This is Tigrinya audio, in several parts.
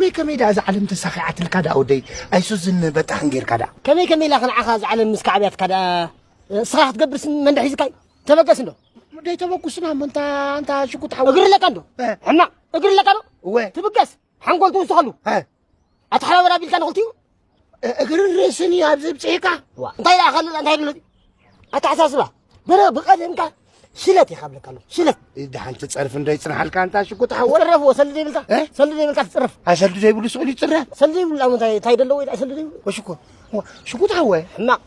ከመይ ከመይ ደኣ እዛ ዓለም ተሳኺዓትልካ ደኣ ወደይ? ኣይሱዝን በጣሕን ጌርካ ደኣ። ከመይ ከመይ ኢላ ክንዓኻ እዛ ዓለም ምስ ከዓብያትካ ደኣ? እስኻ ክትገብርስ መን ደኣ ሒዝካይ? ተበገስ እንዶ። ደይተበጉስና እሞ እንታ፣ እንታ ሽጉጥ ሓወይ። እግሪ ኣለካ እንዶ? እ። ሕማቕ እግሪ ኣለካ ዶ? እወ። ትብገስ። ሓንጎል ትውስኸሉ። እ። ኣተሓባበር ኣቢልካ ንኽልቲኡ? እ-፣ እግርን ርእስን እዩ ኣብዚ ብጽሒካ። ዋ፣ እንታይ ደኣ ካልእ እንታይ ኣሎ? ኣተሓሳስባ። በረ ብቐደምካ ሽለት ኢኻ ብለካ ኣለኹ። ሽለት። ደሓን ትጸርፍ እንዶ ይጽንሓልካ ኣንታ ሽጉጥ ሓወይ። ትጽረፍ፣ ወ-፣ ሰልዲ ዘይብልካ? እ? ሰልዲ ዘይብልካ ትጽረፍ። ኣ፣ ሰልዲ ዘይብሉ ስቕ ኢሉ ይጽረፍ? ሰልዲ ዘይብሉ ኣብ እንታይ፣ እንታይ ደለዎ ኢልካ ሰልዲ ዘይብሉ? ወሽኮ። ዋ፣ ሽጉጥ ሓወይ። ሕማቕ።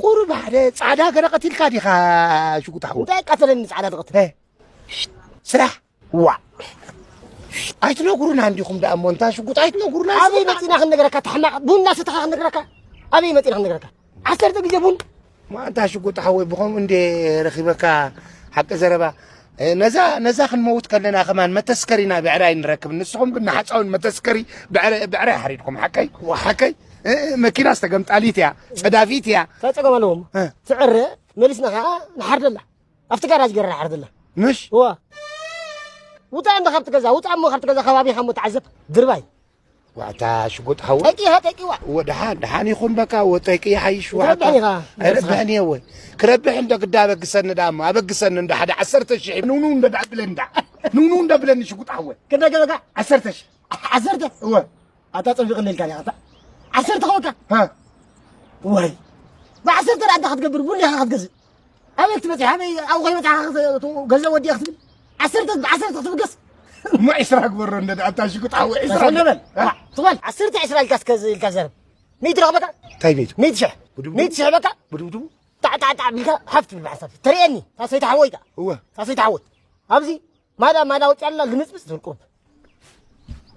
ቁሩብ ሓደ ጻዕዳ ገለ ቀቲልካ ዲኻ ሽጉጥ ሓወይ? እንታይ ቀተለኒ ጻዕዳ ትቐትል? እ። ስራሕ። ዋ። ኣይትነግሩና እንዲኹም ደኣ እሞ፣ እንታ ሽጉጥ ኣይትነግሩና፣ ኣበይ ሽጉጥ መጺና ክንነግረካ? ተሕማቕ ቡና ሰተኻ ክንነግረካ? ኣበይ መጺና ክንነግረካ? ዓሰርተ ግዜ ቡን። ማ፣ እንታ ሽጉጥ ሓወይ፣ ብኸምኡ እንዴ ረኺበካ፣ ሓቂ ዘረባ። እ፣ ነዛ፣ ነዛ ክንመውት ከለና ከማን መተስከሪና ብዕራይ ንረክብ። ንስኹም ግን ንሓጻውን መተስከሪ ብዕረ-፣ ብዕራይ ሓሪድኩም። ሓቀይ? ዋ። ሓቀይ? እ፣ እ፣ መኪና ዝተገምጣሊት እያ፣ ጸዳፊት እያ። እንታይ ጸገም ኣለዎም? እ። ትዕረ፣ መሊስና ኸዓ ንሓርደላ። ኣብቲ ጋራጅ ገይራ ሓርደላ። ምሽ? እዋ። ውጻእ እንዶ ካብቲ ገዛ፣ ውጻእ እሞ ካብቲ ገዛ ከባቢኻ እሞ ተዓዘብ። ድርባይ። ዋዕታ ሽጉጥ ሓወይ። ጠቂኻ ጠቂዋ። ወ-፣ ደሓን፣ ደሓን ይኹን በቃ፣ ወ-፣ ጠቂ ይሓይሽ ዋዕታ። ክትረብሐኒ ኢኻ። ኣይረብሐን እየ ወይ። ክረብሕ እንዶ ግዳ ኣበግሰኒ ደኣ እሞ፣ ኣበግሰኒ እንዶ ሓደ ዓሰርተ ሽሕ። ንውንው እንዶ ደኣ ብለኒ ደኣ። ንውንው እንዶ ብለኒ ሽጉጥ ሓወይ። ክንደይ ገበካ? ዓሰርተ ሽሕ። ዓሰርተ? እወ። ኣታ ጸቢቕኒ ኢልካ ዲኻ ኣታ? ዓሰርተ ከወካ? ሃ። ወይ። ብዓሰርተ ደኣ ኣንታ ክትገብር፣ ቡን ዲኻ ክትገዝእ? ኣበይ ክትበጽሕ? ኣበይ ኣብኡ ከይበጽሓ ክት-፣ ገንዘብ ወዲኣ ክትብል? ዓሰርተ፣ ብዓሰርተ ክትብገስ? እሞ ዒስራ ግበሮ እንደ ኣታ ሽጉጥ ሓወይ፣ ዒስራ። ሰለመን፣ ሃ? ዋ፣ ትበል። ዓሰርተ ዒስራ ኢልካ እስከ ዝ-፣ ኢልካ ዘረብ። ሚእቲ ረኽበካ? እንታይ ሚእቲ? ሚእቲ ሽሕ። ብድብድቡ? ሚእቲ ሽሕ በቃ? ብድብድቡ? ጣዕ፣ ጣዕ፣ ጣዕ ቢልካ ሓፍ ትብል ብሓሳብ። ተርእየኒ፣ ሳሰይቲ ሓወይ ከኣ። እወ። ሳሰይቲ ሓወይ። ኣብዚ ማዳ፣ ማዳ ወጽያ ኣላ፣ ልምጽምጽ ትብል ቁሩብ።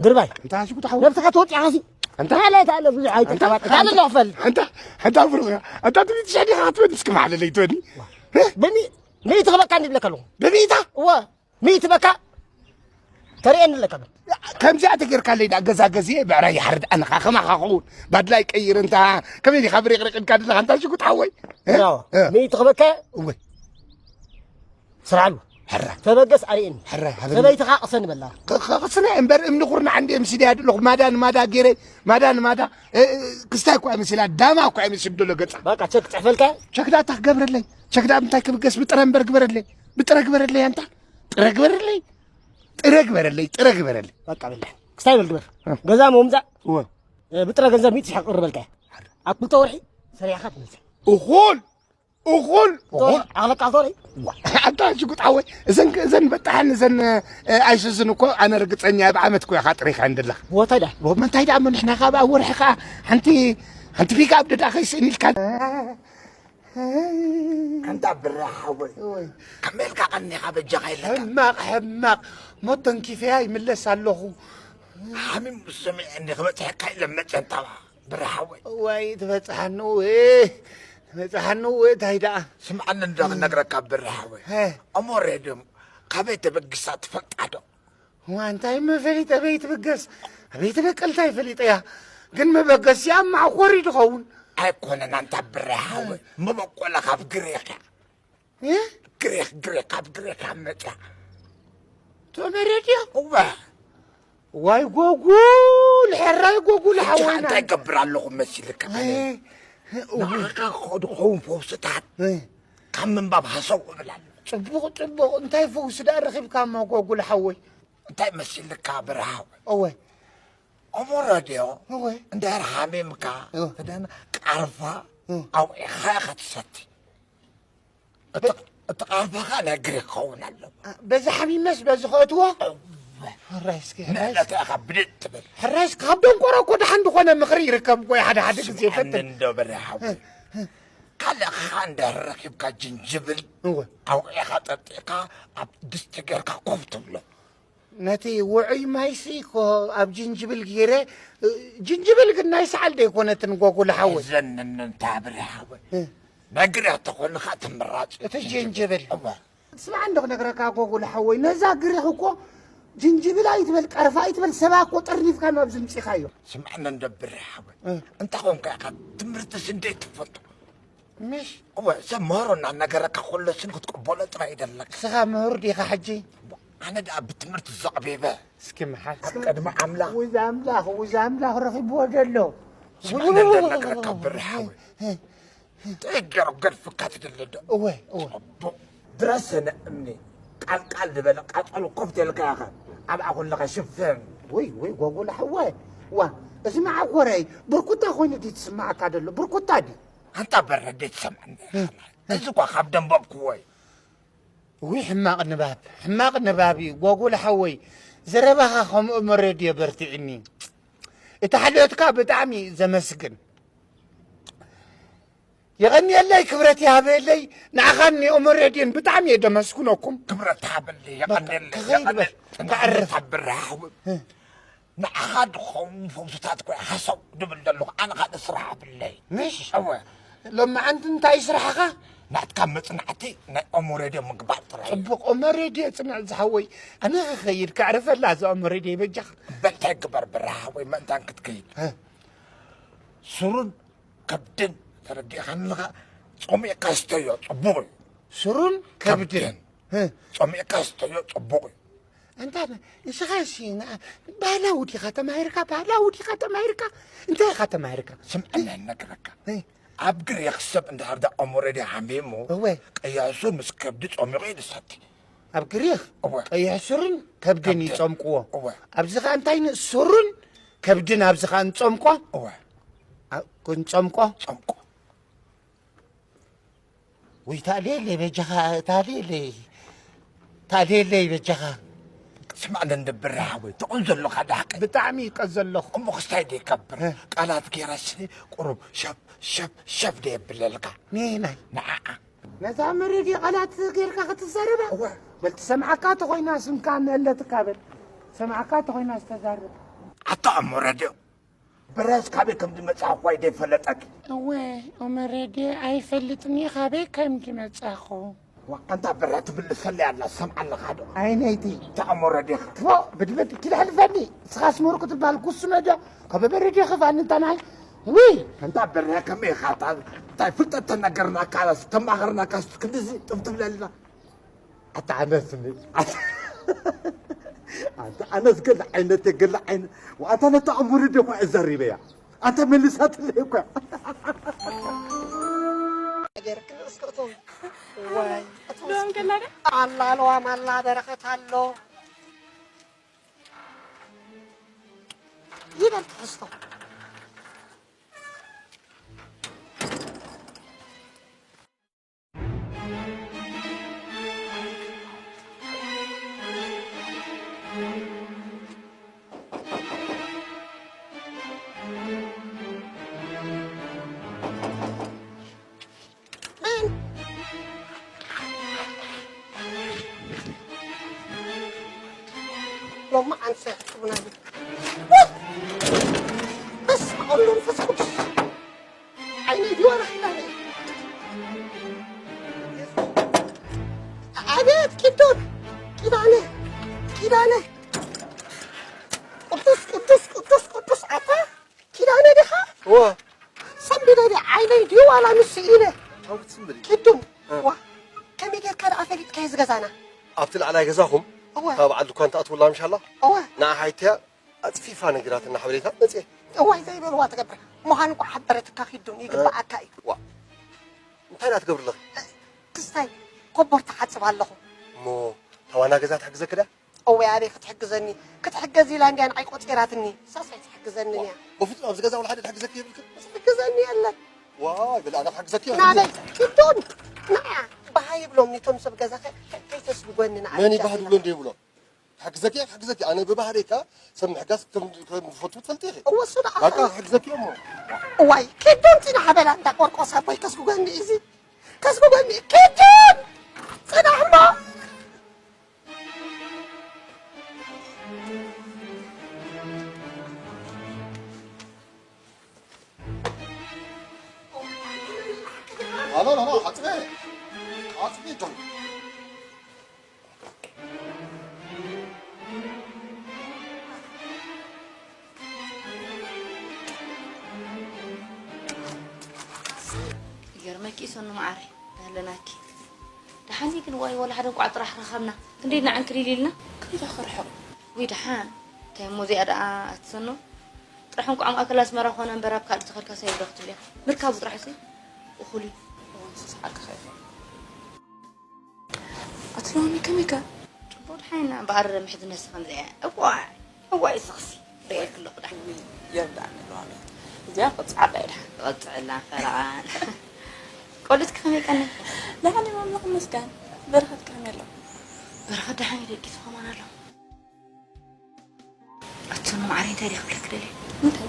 ድርባይ። እንታይ ሽጉጥ ሓወይ? ነብስኻ ትወጽእ ኢኻ ሲ። ኣንታ። ታለ፣ ታለ፣ ብዙሕ ኣይትቀባጥር። ኣንታ። ታለ ኣለኹ ፈል። ኣንታ፣ ኣንታ ብሩኽ፣ ኣንታ ትቢት ሸዲ ኻትወድ እስኪ ማዕለለይ ትወኒ። ብሚ-፣ ሚእቲ ክበቃ እንዲ ብለካ ኣለኹ። ብሚእታ? እወ፣ ሚእቲ በካ። ተርእየኒ ኣለካ ዶ? ከምዚኣ ተጌርካለይ ደኣ ገዛ ገዚኤ ብዕራይ ይሓርድ ኣነ ኸዓ ከማኻ ክኸውን። ባድላይ ቀይር እንታ፣ ከመይ ዲኻ ብሪቕሪቕ ኢልካ ዘለኻ ኣንታ ሽጉጥ ሓወይ? እ? ያው፣ እ። ሚእቲ ክበካ? እወ። ስርዓሉ። ሕራይ። ተበገስ ኣርእየኒ። ሕራይ፣ ሃበኒ። ሰበይትኻ ቅሰኒ በላ። ቅ-፣ ቅ-፣ ቅስነ እምበር እምኒ ኩርናዕ እንድየ ምስልያ ዘለኹ። ማዳ ንማዳ ገይረ፣ ማዳ ንማዳ፣ እ፣ እ፣ ክስታይ እኳ እየ መሲላ፣ ዳማ እኳ እየ መሲሉ ዘሎ ገጻ። በቃ፣ ቸክ ጽሕፈልካ? ቸክ ዳታ ክገብረለይ። ቸክ ዳ ምንታይ ክብገስ? ብጥረ እምበር ግበረለይ። ብጥረ ግበረለይ ኣንታ። ጥረ ግበረለይ። ጥረ ግበረለይ። ጥረ ግበረለይ። በቃ፣ በላ። ክስታይ በል ግበር። እ። ገዛ ምውምጻእ? እወ። እ፣ ብጥረ ገንዘብ ሚእቲ ሽሕ ክቕርበልካ እየ። ኣብ ክልተ ወርሒ ሰሪሕኻ ትመልሰ። እኹል። እኹል፣ እኹል። ኣቕለቃ ዞሪ። ዋ፣ ኣንታ ሽጉጥ ሓወይ፣ እዘን፣ እዘን በጣሕን እዘን፣ እ፣ ኣይሱዝን እኮ ኣነ ርግጸኛ እየ፣ ብዓመት እኮ ኢኻ ጥሪኻ እንደለኻ። ወታይ ደኣ? ወ-፣ መታይ ደኣ እሞ ንሕና ካብ ኣብ ወርሒ ኸኣ ሓንቲ፣ ሓንቲ ፒክኣፕ ደኣ ከይስእን ኢልካ። ኣንታ ብራ ሓወይ፣ ወይ። ከመይ ኢልካ ቀኒኻ በጃኻ የለካ? ሕማቕ፣ ሕማቕ። ሞት ተንኪፈያ ይምለስ ኣለኹ። ሓሚም ምስ ሰሚዐኒ ክበጽሐካ ኢለ መጸ እንታባ። ብራ ሓወይ። እዋይ፣ ትበጽሓኒ፣ እወ፣ ትበጽሓኒ፣ እወ፣ እንታይ ደኣ? ስምዓኒ እንዶ ክነግረካ፣ ብራ ሓወይ። ሀ። እሞ ሬድዮም ካበይ ተበጊሳ ትፈልጣ ዶ? እዋ፣ እንታይ እሞ ፈሊጠ፣ ኣበይ ትብገስ፣ ኣበይ ትበቅል፣ እንታይ ፈሊጠያ? ግን መበገሲኣ ኣብ ማዕኮር እዩ ዝኸውን። ኣይኮነን፣ ኣንታ ብራ ሓወይ፣ መበቆላ ካብ ግሪኽ እያ። እ? ግሪኽ፣ ግሪኽ፣ ካብ ግሪኽ ካብ መጽያ። ተመረድዮ? እወ። ዋይ ጎጉል፣ ሕራይ ጎጉል፣ ሕጂ ሓወይና። እንታይ ገብር ኣለኹ መሲልካ? ኣይ፣ እወ። ንዓኻ ክኸውን ፈውስታት እ። ካብ ምንባብ ሃሰው እብል ኣለኹ። ጽቡቕ፣ ጽቡቕ። እንታይ ፈውሲ ደኣ ረኺብካ እሞ ጎጉል ሓወይ? እንታይ መሲልካ ብርሃው? እወ። እሞ ረድዮ እወ። እንድሕር ሓሚምካ እወ። ክዳን ቃርፋ እወ። ኣውዒኻ ኢኻ ትሰቲ። እቲ፣ እቲ ቃርፋኻ ናይ ግሪክ ክኸውን ኣለዎ። በዚ ሓሚመስ በዚ ከእትዎ? እወ። ሕራይ እስኪ፣ ሕራይ እስኪ። ንእለታ ኢኻ ብድድ ትብል። ሕራይ እስኪ፣ ካብ ደንቆሮ እኮ ደሓን ዝኾነ ምኽሪ ይርከብ እኮ፣ ሓደ ሓደ ግዜ ስምዐኒ ፈትን። እንዶ በርሃዊ። እ፣ እ። ካልእኻ እንድሕር ረኺብካ ጅንጅብል እወ። ኣውዒኻ ጠጢዕካ ኣብ ድስቲ ጌርካ ኮፍ ትብሎ። ነቲ ውዑይ ማይሲ እኮ ኣብ ጅንጅብል ገይረ፣ እ፣ ጅንጅብል ግን ናይ ሰዓል ዶ ኣይኮነትን ጎጉል ሓወይ? ዘንንን ታብሪ ሓወይ። እ። ነግርያ ተኾንኻ ትምራጭ እቲ ጅንጅብል። እወ። ስማዕ እንዶ ክነግረካ ጎጉል ሓወይ፣ ነዛ ግሪኽ እኮ ጅንጅብል ኣይትበል፣ ቀርፋ ኣይትበል፣ ሰባ እኮ ጠርኒፍካ ናብዚ ምጺኻዮ። ስምዕኒ እንዶ ብሪ ሓወይ። እ። እንታይ ኾንካ ኢኻ ትምህርትስ እንዴት ትፈልጦ? ምሽ? እወ፣ ሰብ ምህሮ እናነገረካ ኩሉ ስን ክትቅበሎ ጥራይ ይደለካ። ንስኻ ምህሩ ዲኻ ሕጂ? ኣነ ደኣ ብትምህርቲ ዘቕቤበ። እስኪ መሓል። ኣብ ቅድሚ ኣምላኽ። ውዝ ኣምላኽ ውዝ ኣምላኽ ረኺብዎ ዘሎ። ስምዕኒ እንደነግረካ ብርሓዊ። ጥገር ገድፍካ ትደለዶ። እወ እወ። ጽቡቕ። ድረሰነ እምኒ ቃልቃል ዝበለ ቃጸሎ ኮፍ ተልካ ኢኻ። ኣብኣ ኩለኻ ሽፍን። ወይ ወይ ጎጉላ ሕወ። ዋ እዚ መዓኮረይ ብርኩታ ኮይኑ ድዩ ትስማዓካ ዘሎ? ብርኩታ ድዩ? ኣንታ በረደ ትሰምዓኒ። እዚ እኳ ካብ ደንበብክዎ እዩ። ውይ ሕማቕ ንባብ ሕማቕ ንባብ እዩ ጓጉል ሓወይ። ዘረባኻ ከምኡ መረድዮ በርትዕኒ። እቲ ሓልዮትካ ብጣዕሚ ዘመስግን። የቐንየለይ ክብረት ይሃበለይ። ንዓኻን ንኦም ሬድዮን ብጣዕሚ እየ ደመስግነኩም። ክብረት ሃበለይ የቐንየለይ። ክኸይድ በል ከዕርፍ። ብራህ ንዓኻ ድኸውን ፈውስታት ኮይ ሃሰው ድብል ዘለኹ ኣነ ካልእ ስራሕ ኣብለይ። ምሽ? እወ። ሎማዓንቲ እንታይ ስራሕኻ? ናትካ መጽናዕቲ ናይ ኦሞ ሬድዮ ምግባር ጥራይ እዩ። ጽቡቕ ኦሞ ሬድዮ ጽንዕ ዝሓወይ። ኣነ ክኸይድ ከዕርፈላ እዛ ኦሞ ሬድዮ በጃኻ። በል እንታይ ግበር ብራሃ ወይ መእንታን ክትከይድ። እ። ሱሩን ከብድን ተረዲእኻኒ ኣለኻ። ጾሚእካ ስተዮ ጽቡቕ እዩ። ሱሩን ከብድን። ከብድን። እ። ጾሚእካ ስተዮ ጽቡቕ እዩ። ኣንታ ንስኻ ሲ ንዓ ባህላዊ ዲኻ ተማሂርካ? ባህላዊ ዲኻ ተማሂርካ? እንታይ ኢኻ ተማሂርካ? ስምዕኒ እነግረካ። እይ። ኣብ ግሪኽ ሰብ እንድሕር ደኣ ኦሞ ሬድዮ ሓሚሙ እወ። ቀይሕ ሱር ምስ ከብዲ ጾሚቑ እዩ ዝሰቲ። ኣብ ግሪኽ እወ። ቀይሕ ሱርን ከብድን ከብድን። ይጸምቅዎ። እወ። ኣብዚ ኸኣ እንታይ ን- ሱርን ከብድን ኣብዚ ኸኣ ንጸምቆ? እወ። ኣ- ክንጸምቆ? ጸምቆ። ውይ ታሌለይ በጃኻ ታሌለይ ታሌለይ በጃኻ። ስማዕ ለንደብር ሓወይ ትቑን ዘለኻ ዳሕቀ። ብጣዕሚ ይቀ ዘለኹ። እሞ ክስታይ ደይከብር እ። ቃላት ጌረሲ ቁሩብ ሸብ ሸብ ሸብ ደየብለልካ። ኔናይ። ንዓዓ። ነዛ መሬት የቓላት ጌርካ ክትዛረባ እወ። በል ትሰምዓካ ተኾይና ስምካ ነለትካ በል ትሰምዓካ ተኾይና ዝተዛርብ። ኣታ እሞ ረድዮ ብራስ ካበይ ከም ዝመጽኣ እኳ ኣይደይፈለጠኪ። እወ ኦመሬዴ ኣይፈልጥን እየ ካበይ ከም ዝመጻኹ። ዋ ኣንታ ብራ ትብልሰለይ ኣላ ሰምዓ ኣለኻ ዶ? ዓይነይቲ ተኣሞረ ዲኻ? ትፎ ብድብድ ኪድ ሕልፈኒ። ንስኻስ ሞርኩ ትበሃል ኩስኖ ዶ? ከበበረ ዲኻ ፋኒ እንታ ናይ ውይ ኣንታ ብራ ከመይ ኢኻ እታ እንታይ ፍልጠት ተነገርናካ ተማኸርናካ ክንድዚ ጥፍ ትብለልና። ኣታ ኣነስ ኣታ ኣነስ ገለ ዓይነት ገለ ዓይነት ኣታ ነታ ኣሙርድ እኮ እዘሪበያ ኣታ መልሳትለይ እኮ ኣላለዋ ማላ በረኸት ኣሎ ይበል ትሕዝቶ ሎሚ ኣንሰ ጥቡና በስመ ኣብ ወወልድ ወመንፈስ ቅዱስ ዓይነይ ዲዋ ረኺባኒ። ኣቤት ኪዶን ኪዳነ ኪዳነ ቅዱስ ቅዱስ ቅዱስ ቅዱስ ኣታ ኪዳነ ዲኻ? እወ። ሰንቢደ ዲ ዓይነይ ድዩ ዋላ ንሱ ኢለ። ኣው ክትስምሪ። ኪዱን እ። ዋ ከመይ ጌርካ ደኣ ፈሊጥካዮ እዚ ገዛና? ኣብቲ ላዕላይ ገዛኹም እወ እታ በዓል ድኳን ትኣትውላ ምሻላ? እወ ንዓ ሓይትያ ኣጽፊፋ ነጊራትና ሓበሬታ መጽየ። እዋይ ዘይበልዋ ትገብር ምዃን እኳ ሓበረትካ ኪዱን ይግብኣካ እዩ። ዋ እንታይ ደኣ ትገብሪ ኣለኺ? ክስታይ ኮቦርታ ሓጽብ ኣለኹ። እሞ እታ ዋና ገዛ ትሕግዘኪ ድያ? እወ ኣበይ ክትሕግዘኒ ክትሕገዝ ኢላ እንድያ ንዓይ ቆጺራትኒ ሳስ ኣይትሕግዘንን እያ። በፍጹም ኣብዚ ገዛ ወላ ሓደ ዝሕግዘኪ የብልክን። ዝሕግዘኒ የለን። ዋይ በሊ ኣነ ክሕግዘኪ እየ። ናበይ ኪዱን ንዓ ባሃ ይብሎም ኒቶም ሰብ ገዛ ከ- ከ- ከይተስጉጎኒ ንዓ መን እዩ ባህ ዝብሎ እንደ ይብሎ? ክሕግዘኪ እየ ክሕግዘኪ ኣነ ብባህሪካ ሰብ ምሕጋዝ ከም ከም ዝፈቱ ትፈልጢ ኢኺ። እወ እሱ ደኣ በቃ ክሕግዘኪ እየ እሞ። እዋይ ኪዱን ፂና ሓበላ እንዳ ቆርቆስ ኣቦይ ከስጉገኒ እዚ ከስጉገኒ ኪዱን ፅናሕ እሞ لا لا لا لا حطيت حطيتهم ይገርመኪ እዩ ሰኑ መዓረይ፣ ደህለናኪ። ደሓን እዩ ግን ዋይ፣ ወላ ሓደ እንኳዕ ጥራሕ ረኸብና። ክንደይ ኢና ዕንክሊል ኢልና? ኢዳ ክርሕቕ። ውይ ደሓን። እንታይ እሞ እዚኣ ደኣ ኣትሰኖ? ጥራሕ እንቋዕ ኣብ ክላስ መራ ኮነ እምበር ኣብ ካልእ ተኸድካ ሰብ ይብሎ ክትብል ኢኻ። ምርካቡ ጥራሕ ሲ እኹል እዩ። እዋን ስስ ሓቅኻ ኢኻ። ኣትለዋኒ ከመይ ከ? ጽቡቕ ደሓን ኢና እምበኣር ምሕዝነትሲ ከምዚ እያ። እዋይ፣ እዋይ ስኽሲ። ርእየልኪ ኣለኹ ደሓን። ውይ፣ የርዳእኒ ኣለዋኒ። እዚኣ ቅጽዓላ እያ ደሓን። ቅጽዕላ ፈረቓን። ቆልዑትኪ ከመይ ቀኒኹም? ደሓን እዮም ኣምላኽ ይመስገን። በረኸትኪ ከመይ ኣሎ? በረኸት ደሓን እዩ ደቂሱ ከማን ኣሎ። ኣቱኑ ማዕረ እንታይ ደይ ክብለክ ደልየ? እንታይ?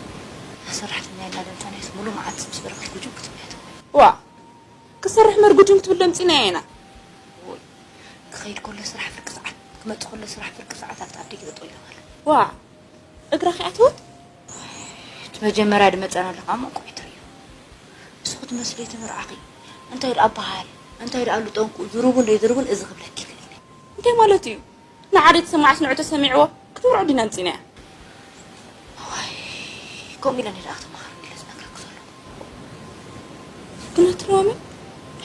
እዛ ሰራሕተኛ ኢልና ደንታናይስ ሙሉ መዓልቲ ምስ በረኸት ጉጅም ክትብልያ ትውዕል። ዋ! ክሰርሕ እምበር ጉጅም ክትብል ደምፂና ኢና። ወይ! ክኸይድ ከሎ ስራሕ ፍርቂ ሰዓት፣ ክመፅእ ከሎ ስራሕ ፍርቂ ሰዓት ኣብቲ ኣብ ደገ ጠጠው ኢላ ማለት። ዋ! እግራ ከይኣተወት? እቲ መጀመርያ ድመፀና ኣለኻ እሞ እንቋዕ ትርእዮ። ንስኹ ትመስሊ እቲ ምርዓኺ። እንታይ ደኣ በሃል፣ እንታይ ደኣ ኣሉ ጠንቁ፣ ዝሩቡ እንደይ ዝሩቡን እዚ ክብለኪ ክእል። እንታይ ማለት እዩ? ንዓደ ተሰማዕስ ንዑ ተሰሚዕዎ ክትምርዖ ዲና ኣምጺናያ። ዋይ፣ ከምኡ ኢለ እየ ደኣ ክተማኸርኒ ኢለ ዝነግረኪ ዘለኹ። ግን ኣቲ ሎሚ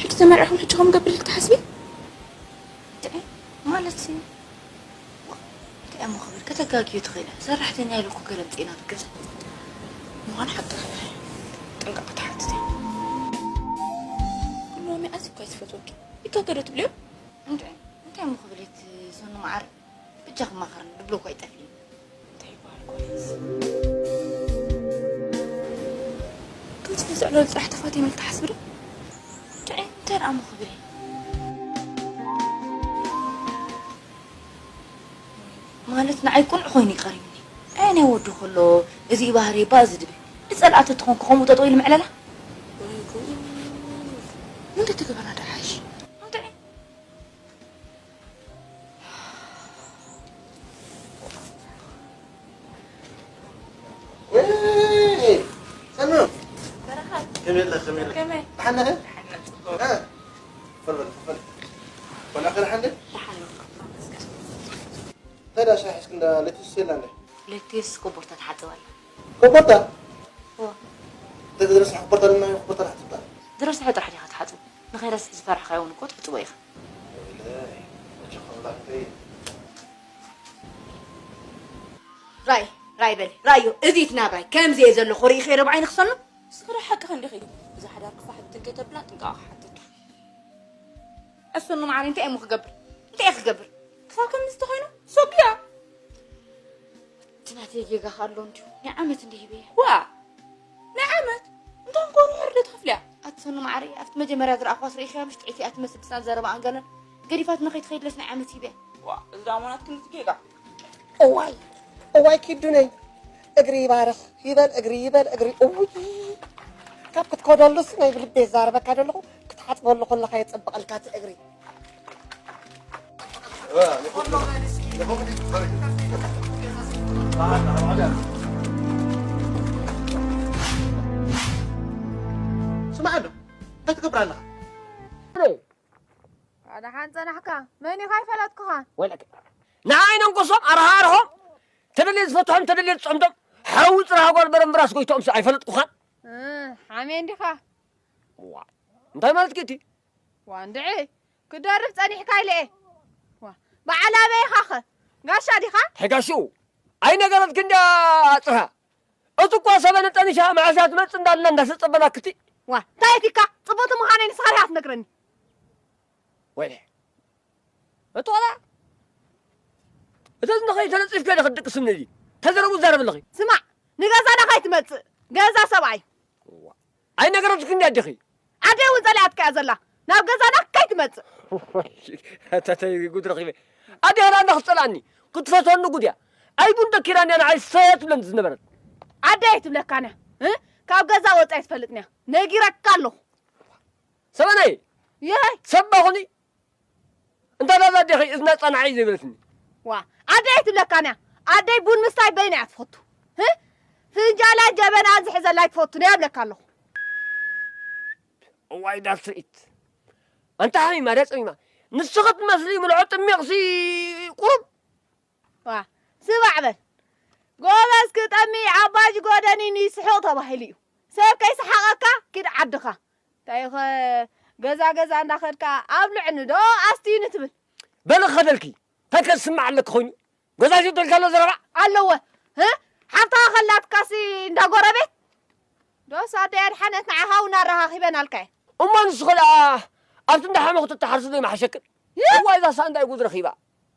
ሕጂ ተመርዒኹም ሕጂ ከም ገብር ኢልክ ትሓስቢ? እንታይ ማለት እዩ? እንታይ እሞ ክብል ከተጋግዩ ትኽእል እያ። ሰራሕተኛ ኢሉ እኮ ገለ ኣምጺእና ብገዛ። ምዃኑ ሓቅኺ ኢኺ። ጥንቃቐ ትሓትት እያ። ሎሚ ኣዝዩ እኳ እዩ ዝፈትወኪ። ይጋገ ዶ ትብልዮ? እንታይ እንታይ እሞ ክብል እቲ ሰኑ መዓር ብጃ ክማኸርኒ ድብሎ እኳ ይጠፍእኒ። እንታይ ይበሃል እኳ እዚ? ከምዚ ነዚ ዕለል ጥራሕ ተፋቲመ ኢልካ ሓስብ ዶ? እንታይ እንታይ ደኣ እሞ ክብል እየ? ማለት ንዓይ ቁኑዕ ኮይኑ ይቀሪብኒ። ኣየ ናይ ወዱ ከሎ እዚ እዩ ባህሪ እባ እዚ ድብል። ንጸልኣ ተትኾንኩ ከምኡ ጠጠው ኢሉ ምዕለላ? ወይ ጉድ። ምን ተትገበራ ደሓሽ? እንታይ? ወይ! ሰኑ! በረኸት! ከመይ ኣለኺ? ከመይ ኣለኺ? ከመይ? ደሓን ዲኺ? ደሓን፣ ጽቡቕ። እ፣ ክፈል በል፣ ክፈል። ኮነ ኣኸለ ሓንደ? ደሓን፣ ይመስገን። እንታይ ደኣ ሻሂ ሒዝኪ እንዳ ለቲስ የላ እንደ? ለቲስ ኮቦርታ ትሓጽብ ኣላ። ኮቦርታ? እወ። እንተ ዝረስሐ ኮቦርታ ኣለና፣ ኮቦርታ ንሓጽብ ደኣ። ዝረስሐ ጥራሕ ዲኻ ትሓጽቦ? ንኸይረስሕ ዝፈራሕካዮ እውን እኮ ትሕጽቦ ኢኻ። ወይለይ፣ መቸም ኣምላኽ እንተይ። ራይ፣ ራይ በሊ፣ ራዮ፣ እዚ እቲ ናብራይ፣ ከምዚ እየ ዘለኹ፣ ርኢኸዮ ዶ ብዓይኒ ክሰኑ? እስኺ ዶ ሓቅኺ እንዲኺ? እዛ ሓዳር ክፋሕ ብትን ከይተብላ ጥንቃቐ ክሓተኪ። ኣሰኑ መዓረይ፣ እንታይ እየ እሞ ክገብር? እንታይ እየ ክገብር? ክሳብ ከምዚ ተኾይኑ፣ ሰጉያ። እቲ ናተይ ጌጋ ከ ኣሎ እንድዩ። ናይ ዓመት እንደ ሂበያ። ዋ! ናይ ዓመት? እንተ እንኮ ርሑር ዶ ትኸፍልያ? ኣቲ ሰኑ መዓረይ፣ ኣብቲ መጀመርያ ዝረኣኽዋስ ርኢኽያ ምሽ ጥዕይቲ እያ ትመስል ብስናን ዘረባኣን ገለን። ገዲፋትና ከይትኸይድለስ ናይ ዓመት ሂበያ። ዋ፣ እዚ ደኣ እሞ ናትክን እዚ ጌጋ። እዋይ፣ እዋይ ኪዱነይ፣ እግሪ ይባርኽ፣ ይበል እግሪ፣ ይበል እግሪ። እውይ፣ ካብ ክትከደሉስ ናይ ብልቤ ዛረበካ ዘለኹ፣ ክትሓጽበሉ ከለኻ የጸብቐልካ እቲ እግሪ። ስማዕ ኣሎ፣ እንታይ ትገብር ኣለኻ? ኣነ ሓን ጸናሕካ፣ መን ኢኻ ኣይፈለጥኩኻን። ወለከ፣ ንዓይ ነንቆሶም፣ ኣርሃርሆም፣ ተደልየ ዝፈትሖም፣ ተደልየ ዝጸምዶም፣ ሓዊ ጽርሃ ጓል በረምብራስ ጎይትኦምስ ኣይፈለጥኩኻን። እ፣ ሓሜ እንዲኻ። ዋ፣ እንታይ ማለትኪ እቲ? ዋ፣ እንድዒ፣ ክደርፍ ጸኒሕካ ኢለ እየ። ዋ፣ በዓል ኣበይ ኢኻኸ? ጋሻ ዲኻ? እንታይ ጋሽኡ? ኣይነገረትኪ እንድያ ጽርሃ። እቲ እኳ ሰበነ ጠኒሻ መዓስ እያ ትመጽእ እንዳልና እንዳተጸበናክቲ። ዋ፣ እንታይ ኢልካ? ጽብቕቲ ምዃነይ ንስኻ ዲኻ ትነግረኒ? ወይኔ። እቲ ቆልዓ። እቲ እዝንኺ ተነጺፍኪ ዲኺ ትድቅስኒ እዚ? ተዘረቡ ትዛረቢ ኣለኺ። ስማዕ፣ ንገዛና ከይትመጽእ። ገዛ ሰብኣይ። ዋ። ኣይነገረትኪ እንዲ ኣዴኺ? ኣደይ እውን ጸሊኣትካ እያ ዘላ። ናብ ገዛና ከይትመጽእ። እተተይ ጉድ ረኺበ። ኣዴኺ ደኣ እንዳ ክትጸልኣኒ፣ ክትፈትወኒ ጉድ እያ። ኣይ ቡን ደኪራኒ እያ ንዓይ ሰ ትብለኒ ዝነበረት። ኣደይ ኣይትብለካን እያ። እ? ካብ ገዛ ወጻኢ ኣይትፈልጥን እያ። ነጊረካ ኣለኹ። ሰበነይ! የይ! ሰብ ባ ኹኒ! እንታ ናዛ ኣዴኺ እዝና ጸናዒ ዘይበለትኒ። ዋ፣ ኣደይ ኣይትብለካን እያ። ኣደይ ቡን ምስታይ በይና እያ ትፈቱ። ህ? ፍንጃላ ጀበና ዝሕዘላ ኣይትፈቱን እያ እብለካ ኣለኹ። እዋይ ዳስሪት። ኣንታ ሓሚማ ድያ ጸሚማ? ንስኺ ትመስሊ ምልዖ ጥሚቕሲ ቁሩብ። ዋ፣ ስማዕ በል። ጎበዝ ክጠሚ ዓባጅ ጎደኒን ይስሕቕ ተባሂሉ እዩ። ሰብ ከይሰሓቐካ ኪድ ዓድኻ። እንታይ ኸ ገዛ ገዛ እንዳኸድካ ኣብልዕኒ ዶ ኣስትይኒ ትብል? በሊ ክኸደልኪ፣ እንታይ ከ ዝስማዕ ኣለኪ ኮይኑ? ገዛ ሽጥልካ ኣሎ ዘረባ ኣለዎ። እ? ሓብታ ከላትካሲ እንዳ ጎረቤት? ዶስ ኣደይ ኣድሓነት ንዓኻ እውን ኣረኻኺበን ኣልካየ። እሞ ንስኺ ደኣ ኣብቲ እንዳ ሓመኹ ትተሓርሲ ዘይመሓሸክን? እ? እዋይ፣ እዛ ሳንዳ ጉድ ረኺባ።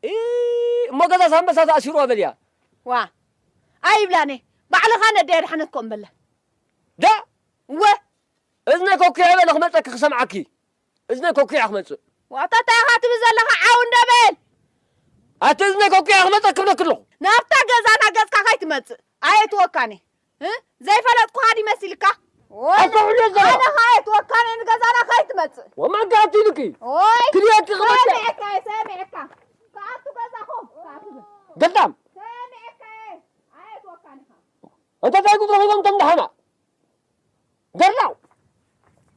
እ፣ እሞ ገዛ ሳንበሳ ተኣሲሩ በልያ። ዋ፣ ኣይብላኔ። ባዕልኻ ነደይ ኣድሓነት ኮም በለ። ዳ? እወ። እዝነይ ኮኪዐ በለ ክመጸኪ ክሰምዓኪ። እዝነይ ኮኪዐ ክመጽእ። ዋታ እንታይ ኢኻ ትብል ዘለኻ? ዓው እንደ በል። ኣቲ እዝነይ ኮኪዐ ክመጸኪ ብለኪ ኣለኹ። ናብታ ገዛና ገጽካ ከይትመጽእ። ኣየትወካኒ። እ? ዘይፈለጥኩኻ ድዩ መሲልካ? ወላ ኣታ ውዕሎ ዘረባ። ኣነ ኸኣ ኣየትወካኒ ንገዛና ከይትመጽእ። ወማን ከኣ ኣትይልኪ? ኦይ። ክልኤኪ ክመጽእ። ሰሚዕካ እየ፣ ሰሚዕካ። ከኣቱ ገዛኹም። ከኣቱ ገዛ። ገዳም። ሰሚዕካ እየ። ኣየትወካኒ ኸኣ። እንተ እንታይ ጉድ ረኺቦም እቶም ደሓና? ገርናው!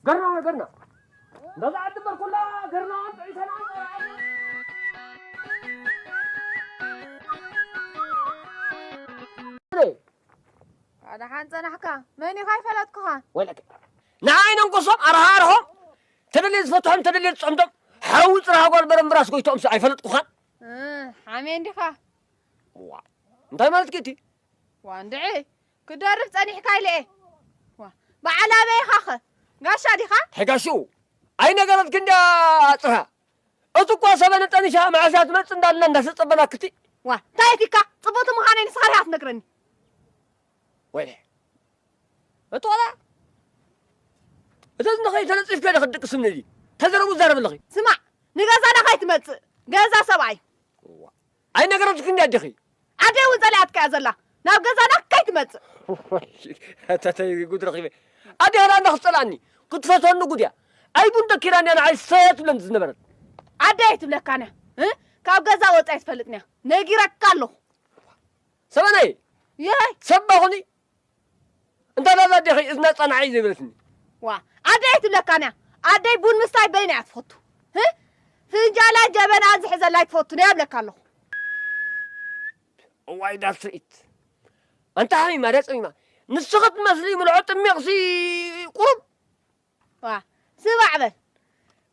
ገርናው ገርና! በዛ ዓዲ በርኩላ ገርናው ጥዒሰና። ኣነ ሓን ጸናሕካ፣ መን ኢኻ ኣይፈለጥኩኻ። ወለከ። ንዓይ ነንቆሶም ኣርሃርሆም ተደልየ ዝፈትሖም ተደልየ ዝጸምዶም ሓዊ ጽርሃ ጓል በረምብራስ ጎይቶምስ ኣይፈለጥኩኻን። እ፣ ሓሜ እንዲኻ። ዋ፣ እንታይ ማለት ጌቲ? ዋ፣ እንድዒ፣ ክደርፍ ጸኒሕካ ኢለ እየ። ዋ፣ በዓል ኣበይ ኢኻኸ? ጋሻ ዲኻ? ሕጋሹ፣ ኣይነገረትኪ እንድያ ጽርሃ። እቲ እኳ ሰበነ ጠኒሻ መዓሻ ትመጽእ እንዳልና እንዳሰጸበና ክቲ። ዋ፣ እንታይ ኢልካ? ጽቡቕቲ ምዃነይ ንስኻ ዲኻ ትነግረኒ? ወይኔ። እትቆላ። እተ ዝንኸይ ተነጺፍከ ዲኺ ትድቅስኒ እዚ? ተዘረቡ ዛረብ ኣለኺ። ስማዕ፣ ንገዛና ከይትመጽእ። ገዛ ሰብኣይ። ዋ። ኣይነገረትክን እንድያ ኣዴኺ? ኣደይ እውን ጸሊኣትካ እያ ዘላ። ናብ ገዛና ከይትመጽእ። ኣታተይ ጉድ ረኺበ። ኣዴኺ ደኣ እንዳ ክትጸልኣኒ። ክትፈትወኒ ጉድ እያ። ኣይ ቡን ደኪራኒ እያ ንዓይ ሰ ትብለኒ ዝነበረት። ኣደይ ኣይትብለካን እያ። እ? ካብ ገዛ ወጻኢ ኣይትፈልጥን እያ። ነጊረካ ኣለኹ። ሰበነይ። የይ። ሰብ ባኹኒ። እንታ ናዛ ኣዴኺ እዝና ጸናዒ ዘይበለትኒ። ዋ፣ ኣደይ ኣይትብለካን እያ። ኣደይ ቡን ምስታይ በይና እያ ትፈቱ። ህ? ፍንጃላ ጀበና ዝሕዘላ ኣይትፈቱ፣ ነይ ኣብለካ ኣለኹ። እዋይ ዳስሪት። ኣንታ ሓሚማ ዳ ጸሚማ። ንስኺ ትመስሊ ምልዖ ጥሚቕሲ ቁሩብ። ዋ፣ ስማዕ በል።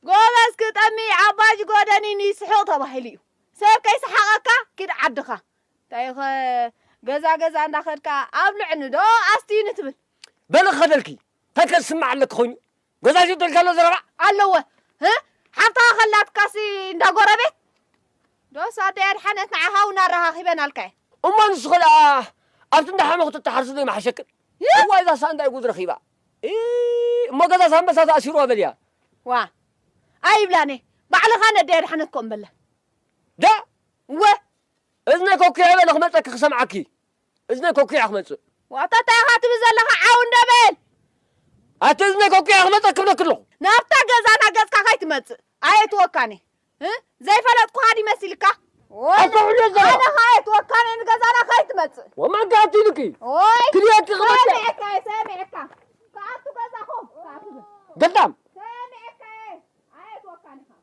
ጎበዝ ክጠሚ ዓባጅ ጎደኒ ንስሑቕ ተባሂሉ እዩ። ሰብ ከይሰሓቐካ ኪድ ዓድኻ። እንታይ ኸ ገዛ ገዛ እንዳኸድካ ኣብልዕኒ ዶ ኣስትይኒ ትብል? በሊ ክኸደልኪ። እንታይ ከ ዝስማዕ ኣለኪ ኮይኑ? ገዛ ሽጥልካ ኣሎ ዘረባ? ኣለወ። ህ? ሓብታ ከላትካሲ እንዳ ጎረቤት? ዶስ ኣደይ ኣድሓነት ንዓኻ እውን ኣረኻኺበን ኣልካየ። እሞ ንስኺ ደኣ ኣብቲ እንዳ ሓመኹ ትተሓርሲ ዘይመሓሸክን? ይ! እዋይ፣ እዛ ሳንዳይ ጉድ ረኺባ። እ፣ እሞ ገዛ ሳንበሳ ተኣሲሩ በልያ። ዋ፣ ኣይብላኔ። ባዕልኻ ነደይ ኣድሓነት ኮም በለ። ዳ? እወ። እዝነይ ኮኪዐ በለ ክመጸኪ ክሰምዓኪ። እዝነይ ኮኪዐ ክመጽእ። ዋታ እንታይ ኢኻ ትብል ዘለኻ? ዓው እንደ በል። ኣቲ እዝነይ ኮኪዐ ክመጸኪ ብለኪ ኣለኹ። ናብታ ገዛና ገጽካ ከይትመጽእ። ኣየትወካኒ። እ? ዘይፈለጥኩኻ ድዩ መሲልካ? ወይ፣ ኣታ ውዕሎ ዘረባ። ኣነ ኸኣ ኣየትወካኒ ንገዛና ከይትመጽእ። ወማን ከኣ ኣትይልኪ? ኦይ። ክልኤኪ ክመጽእ። ሰሚዕካ እየ፣ ሰሚዕካ። ከኣቱ ገዛኹም። ከኣቱ ገዛ። ገዳም። ሰሚዕካ እየ። ኣየትወካኒ ኸኣ።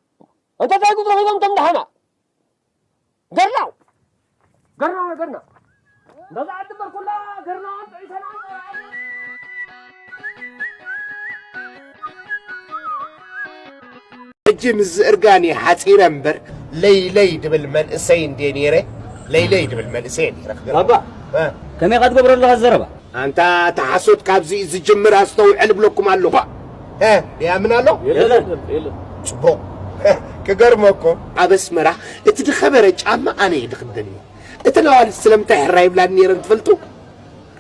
እንተ እንታይ ጉድ ረኺቦም እቶም ደሓና? ገርናው! ገርናው፣ ገርናው! በዛ ዓዲ በርኩላ ገርናው ጥዒሰና። ሕጂ ምስ እርጋን እየ ሓጺረ እምበር፣ ለይለይ ድብል መንእሰይ እንድየ ነይረ፣ ለይለይ ድብል መንእሰይ እየ ነይረ። ክገርም። ባባ፣ እ። ከመይ ኢኻ ትገብሮ ኣለኻ ዘረባ? ኣንታ ተሓሶት ካብዚ እዩ ዝጅምር፣ ኣስተውዕል እብለኩም ኣለኹ። እ፣ ይኣምን ኣሎ? የለን፣ የለን። ጽቡቕ። ክገርመኩም፣ ኣብ ኣስመራ እቲ ዝኸበረ ጫማ ኣነ እየ ዝኽደንዮ። እተን ኣዋልድ ስለምንታይ ሕራይ ይብላኒ ነይረን ትፈልጡ?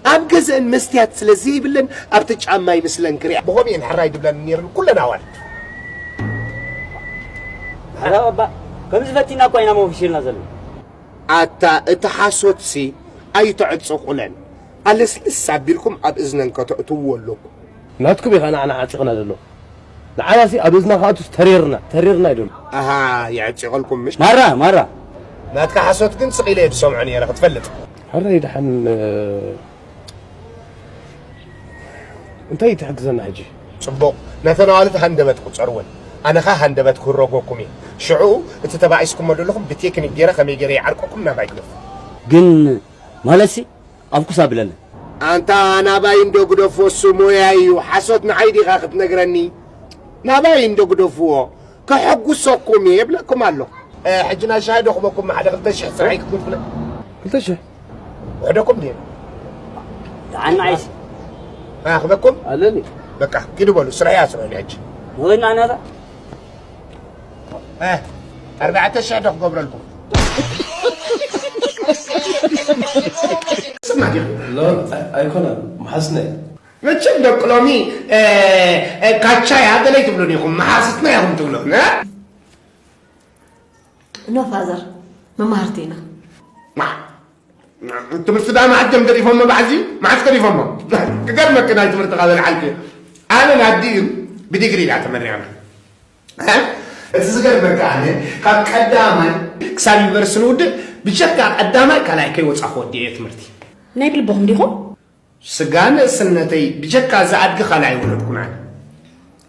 ኣብ ገዝአን መስትያት ስለ ዘይብለን ኣብቲ ጫማ ይመስለን ክሪኣ። ብኸምኡ እየን ሕራይ ዝብላኒ ነይረን ኩለን ኣዋልድ። ኣታ ባባ፣ ከምዚ ፈቲና እኳ ኢና መወፍሽ ኢልና ዘለና። ኣታ እቲ ሓሶትሲ ኣይተዕጽቑለን። ኣለስልስ ኣቢልኩም ኣብ እዝነን ከተእትውዎ ኣለኩም። ናትኩም ኢኻ ንዓና ዓጺቕና ዘሎ። ንዓናሲ ኣብ እዝና ክኣቱስ ተሪርና፣ ተሪርና ይደሉ። ኣሃ፣ የዕጺቐልኩም ምሽ? ማራ፣ ማራ። ናትካ ሓሶት ግን ስቕ ኢለ እየ ዝሰምዖ ነይረ ክትፈልጥ። ሕራይ ደሓን፣ እ፣ እንታይ ትሕግዘና ሕጂ? ጽቡቕ። ነተን ኣዋልድ ሃንደበት ቁጸርወን። ኣነ ኸኣ ሃንደበት ክህረጎኩም እየ። ሽዑ እቲ ተባኢስኩሞ ዘለኹም ብቴክኒክ ገይረ ከመይ ገይረ ይዓርቀኩም ናባይ ግደፉ። ግን ማለትሲ ኣብ ኩሳ ብለለ። ኣንታ ናባይ እንዶ ግደፎ፣ እሱ ሞያ እዩ። ሓሶት ንዓይ ዲኻ ክትነግረኒ? ናባይ እንዶ ግደፍዎ። ከሐጉሰኩም እየ እብለኩም ኣለኹ። እ፣ ሕጂ ናይ ሻሂ ዶ ክበኩም ሓደ ክልተ ሽሕ ስራሕ ይክፍለ። ክልተ ሽሕ። ውሕደኩም ድየ? ደሓን መዓስ? ኣኽበኩም? ኣለኒ። በቃ፣ ኪዱ በሉ፣ ስራሕ እያ ስርሑ ሕጂ። ንወይና ነራ? እ፣ ኣርባዕተ ሽሕ ዶ ክገብረልኩም? ስማ ዲኹ? ሎ፣ ኣይ-፣ ኣይኮነን፣ መሓዝነይ። መቸም ደቂ ሎሚ፣ እ፣ እ፣ ካቻ እያ ገለ ኣይትብሉን ኢኹም፣ መሓዝትና ኢኹም ትብሉ፣ እ? ኖ ፋዘር፣ መማህርቲ ኢና። ማ-፣ ትምህርቲ ዳ መዓት ደም ገዲፎሞ ባዕዚ? መዓት ገዲፎሞ? ክገርመኪ ናይ ትምህርቲ ካብ ኣልዓልኪ። ኣነ ናዲ ግን ብዲግሪ ኢና ተመሪቕና። እ? እቲ ዝገርመካ ኣነ ካብ ቀዳማይ ክሳብ ዩኒቨርሲቲ ንውድእ ብጀካ ቀዳማይ ካልኣይ ከይወጻኹ ወዲኤ ትምህርቲ። ናይ ብልብኹም ዲኹም? ስጋ ንእስነተይ ብጀካ እዚ ኣድጊ ካልእ ኣይወለድኩን ኣነ።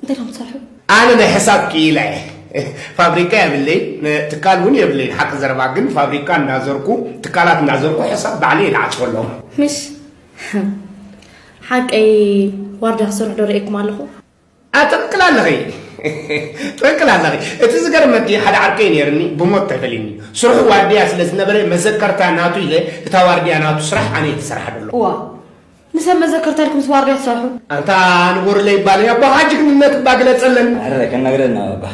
እንታይ ኢኹም ትሰርሑ? ኣነ ናይ ሕሳብ ክኢላ እየ። ፋብሪካ የብለይ፣ ትካል እውን የብለይ። ሓቂ ዘረባ ግን ፋብሪካ እንዳዘርኩ፣ ትካላት እንዳዘርኩ ሕሳብ ባዕለይ እየ ዝዓጽወሎም። ምሽ ሓቀይ ዋርድያ ክሰርሑ ዶ ርእየኩም ኣለኹ? ኣ፣ ትኽክል ኣለኺ። ትኽክል ኣለኺ። እቲ ዝገርመኪ ሓደ ዓርከይ ነይርኒ፣ ብሞት ተፈልዩኒ። ስርሑ ዋርድያ ስለ ዝነበረ መዘከርታ ናቱ ኢለ እታ ዋርድያ ናቱ ስራሕ ኣነ እየ ዝሰርሓ ዘሎ። እዋ፣ ንሰብ መዘከርታ ኢልኩም ዋርድያ ትሰርሑ? ኣንታ ንጎርለይ ይባል፣ ኣቦኻ ጅግንነት እባ ግለጸለን። ኣረ ከናግረና ኣባ።